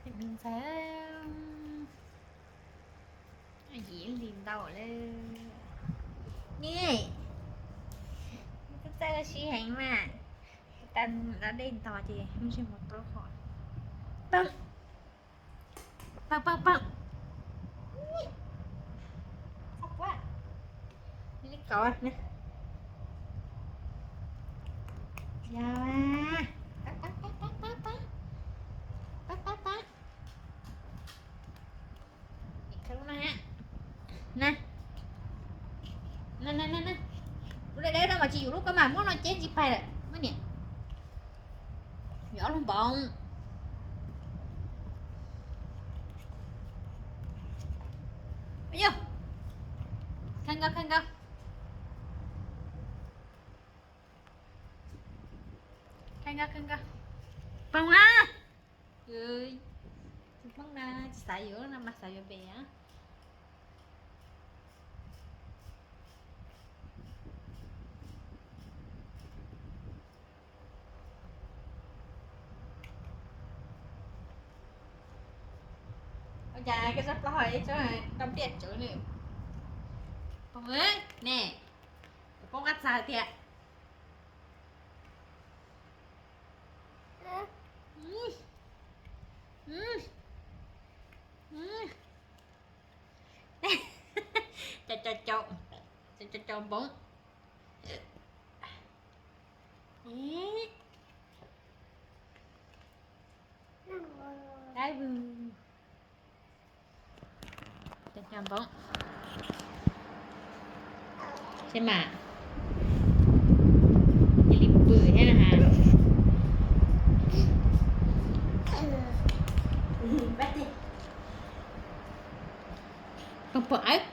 Ntxhais, yim li ntau lawm. Ni, txawj txawj sib heev mas. Tag dab dej ntog ces muaj ntsej muag tau qhov. Pam, pam, pam, pam. Li kaum na. Yog, pam, pam, pam, pam, pam, pam, pam, pam. Khawb lub no ha. Na, na, na, na, na. Lub dawb dawb no mas tsis yuav, lub koj mam muab no ceb ntsis pais lawm muab niam. Yuav ob lub npoov. Yog, khaws nkaus, khaws nkaus. Khaws nkaus, khaws nkaus. Poob na. Tsis poob na, tsis xav yuav no mas xav yuav pem na. Ua cas koj tsob plaub hau ib tsob tau ntiaj tsawv li. Poob ne, poob qab txag tiag. Cau cau cau, cau cau npoov. Dab vwg. Cau cau npoov. Seb mas, cia li pw thiab na has. Poob poob awb.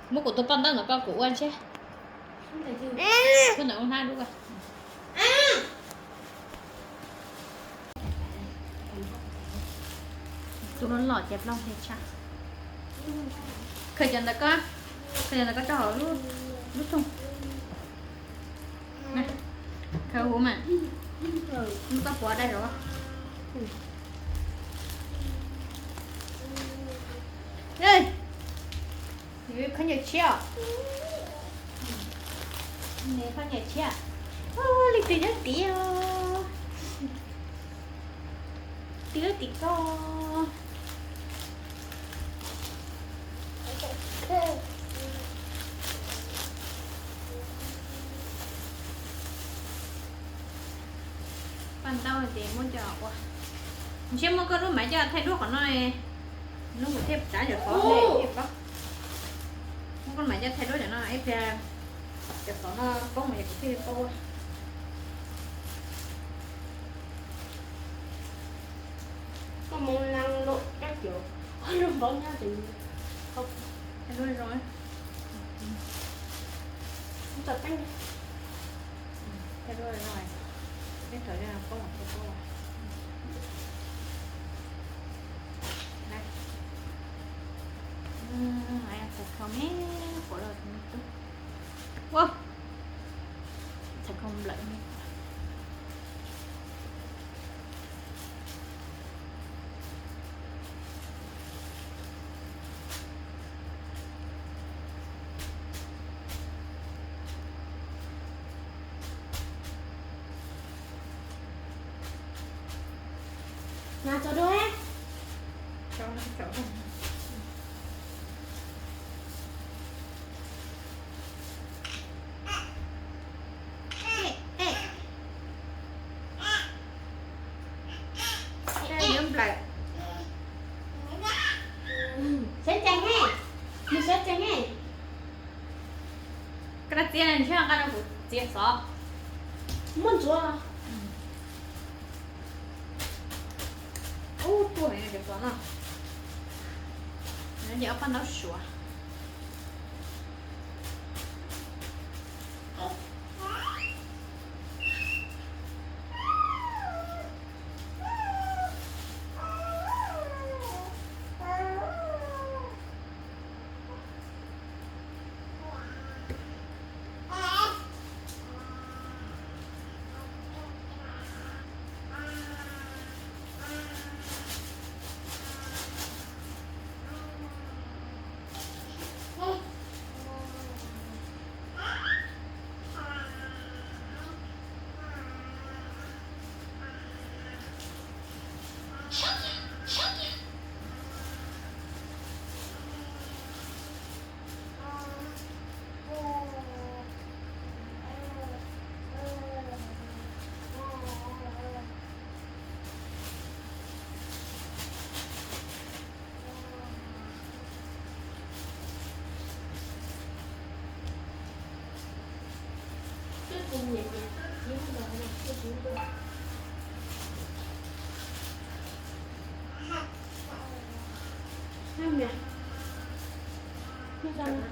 Muab kuv tus paj ntaub ntawm koj kuv ua ntshe. Hnab dub. Tus loj loj ces plaub hle tshaj. Khaws cov ntawd koj, khaws cov ntawd koj tso hauv lub thooj. Khaws huv mas, koj puav dai zov. Khaub ncaws tshiab. Khaub ncaws tshiab. Leej twg nyob tid os? Twb tim koj. Paj ntaub ces muab coj ua. Ntshe muab koj lub maiv coj thaij duab qhov no, hnub kuv thiaj tsav cov xov thiaj paub. Muab koj lub maiv coj thaij duab cov no ib pliag, cov xov no poob es kuv thiaj li paub ua. Koj mus na lub cab cua, lub npaum nyob ces thaij duab zoo. Tso teeb, thaij duab zoo, neb thaum poob thiaj paub. Txhais khau me quav los me tub. Ua, txhais khau nplawm me. Nas tso dua. Yuav nplawm. Sawv tsees he, nws sawv tsees he. Koj txiav ntshe nqa rau kuv txiav xov. Muaj ntsuav. Ub, tuag heev cov xov no. Ces ob paj ntaub suav. Nyiam nyiam txhob txiv los, txhob txiv los. Nyiam, nyiam,